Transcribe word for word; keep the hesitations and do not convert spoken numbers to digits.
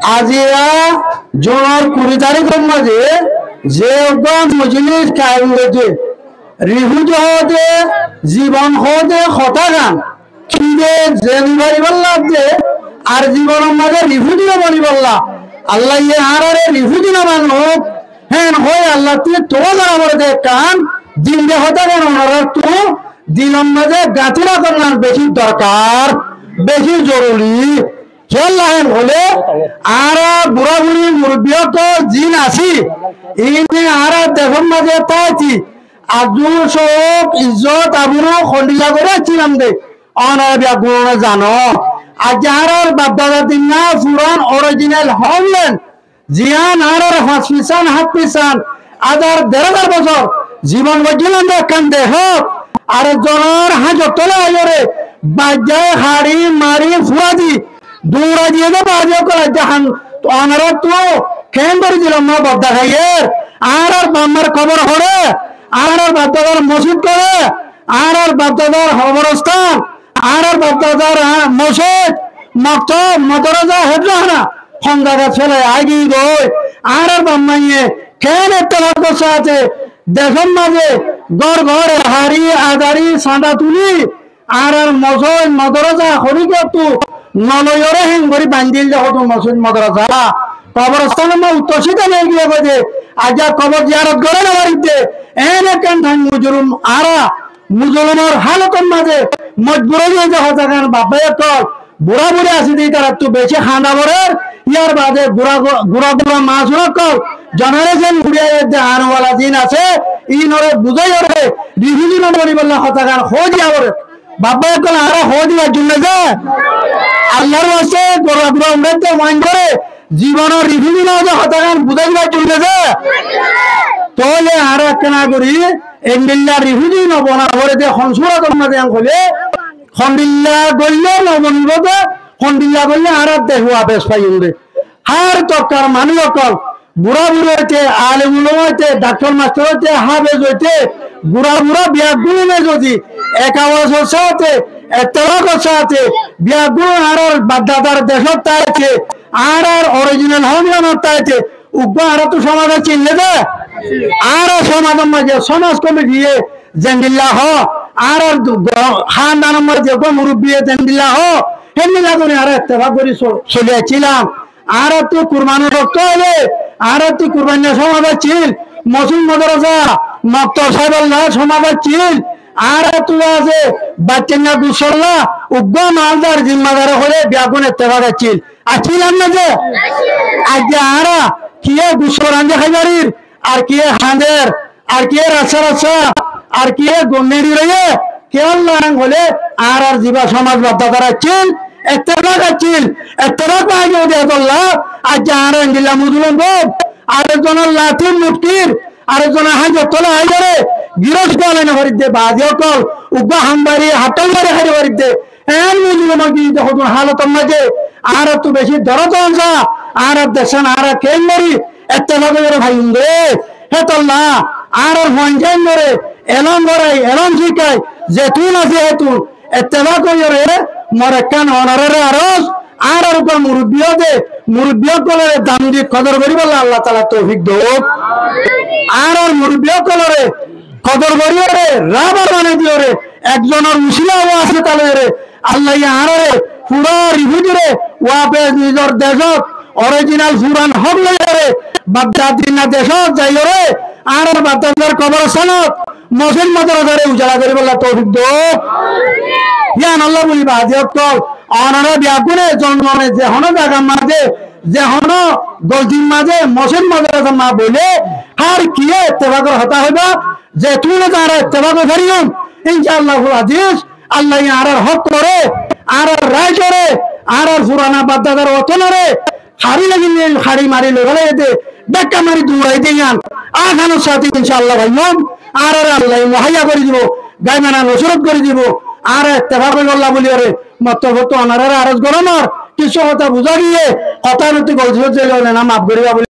Aijja Junor kuri tarikor maze ze uggwá mojlis kaim goijjé, rifuji hoóde, zibon hoóde hotá gán, ki de zeni faribálla de, ar zibonor maze rifuji no banibálla, Allaye añárare rifuji no banouk, hén hoi Allattú tuwá gorá forede ekkán, zinde hotá gán onorattú dilor maze gañti rakón beci dorkar, beci zoruri. Kiyólla hén hoilé, añára burá-buri murubbi ókkol ziín así, iíne añára decór maze táiti, azu, cóuk, izzot, abrú hondilla gorí accílam de, onora beggúne zano. Aijja añárar bafdadar dinna furan original homeland, ziyán añárar fañs fisán, hát fisán, házar, der házar bosór zibon goijjílam de ekkán decót, arezzonor háñzor tola aiyóre, baijjai, haçi, mari, fúrai di, durai diyé de baázi ókkol aijja hán, onoráttu keéngorí dilor maze bodda háiyer, añárar bafmar kobor hoçé, añárar bafdadar mosjid hoçé, añárar bafdadar koborostán, añárar bafdadar, añá-, mosjid, moktob, modorosa, héfzohána hon zagat félai aigiyí goi? Añárar bafmaye keén ettefakor sáte decór maze gór gór haçi, adari, sañda tuli, añárar mosjid, modorosa, horíkiyóttu no loiyóre héngorí baindíl de hoddún mosjid, modorosa, koborostánor maze uttósita loi giyé goi de, aijja kobor ziyarot goré no faridde, eén ekkán thaim mujulum añára muzulumor hálotor maze mojbur ói giyé de hotá gán baf bái ókkol, burá-buri asé de ítarattú beci hañda forer, yar bade gura, gura, gura maasum ókkol, generation guri aiyér de ané wala ziín asé, iínore buzáiyore, rifuji no banibálla hotá gán hoó diya forer. Baf bái ókkol, añára hoó dibar zunno ze, Allar waste gura gura uçér de fuaindóre, zibonot rifuji no óiye de hotá gán buzái dibar zunno ze. Tóile añára ekkána gorí, endilla rifuji no bana forede hon surator maze yián hoilé, hondilla goille no bonibo de, hondilla goille añára dec wafes faiyum de. Hár tobkar manúic ókkol, burá-buri óite, alem ulama óite, daktor mastor óite, háfez óite, gura-gura beggúne zodi ek awazor sáte, ettefakor sáte, beggún añárar bafdadar decót táite, añárar original homelandot táite, uggwá añáráttu somaz accíl né de? Añárar somazor maze somaz komitiye zendilla hoó, añárar du-, go-, hándanor maze uggwá murubbiye zendilla hoó, héndilla gorí añára ettefak gorí so-, soli accílam. Añáráttu kurbanir rokto aile, añáráttu kurbanir somaz accíl, mosjid modorosa, moktob sáibolla somaz accíl, añáráttu asé, baiccainna gussolla, uggwá mal dar zimmadar hoilé beggún ettefak accíl. Accíl né de? Aijja añára kiyé gusso rañdí hái farir, ar kiyé hañder, ar kiyé rassa rassa, ar kiyé gonnéri roiyé, kiyólla hoilé añárar ziba somaz bafdadar accíl, ettefak accíl, ettefak báñgi de hétolla, aijja añára endilla muzulum baf, arezzonor lati mutkir, arezzonor háñzor tola aiyóre, giros galai no faridde, baázi ókkol, uggwá ham bari, hattol bari hái no faridde, eén muzulum ói giyé de hoddún hálotor maze, añáráttu beci dorot onsa, añárar decán añára keéngorí ettefak óiyore faiyum de. Hétolla añárar fuain zainore elóm forai, elóm cíkai, zetún asé hétun ettefak óiyore mor ekkán onoráre aros, añárar uggwá murubbi óde, murubbi ókkolore dam di kodor goríbolla Allah taala toufik douk. Añárar murubbi ókkolore kodor goríyore, rabar banai diyore, ekzonor usila wasilat loiyore, Allaye añárare fura rifujire wafes nizor decót, orijinal furan hók loiyore, bafdadar dinna decót zaiyore, añárar bafdadar koborstanot, mosjid modorasare ujala goríbolla toufik douk. Yíanolla buli baázi ókkol, onora beggúne zon zone ze honó zagar maze, ze honó goltir maze, mosjid modorasar maze boile, hár kiyé ettefakor hotá hoiba, zetún añára ettefak ói fariyum, incaallahu aziz, Allaye añárar hókore, añárar raijore, añárar furana bafdadar wotonore, haçi lagile haçi mari loi félaiye de, dhakka mari durai de yián, asanor sáte incaallah faiyum, añárare Allaye muhaiya gorí dibo, gaibana nosrot gorí dibo, añára ettefak óibolla buliyore, mottor fottu onoráre aros gorómor, kissú hotá buzá giyé, hotár utti golti ói zaile maf goríba buli.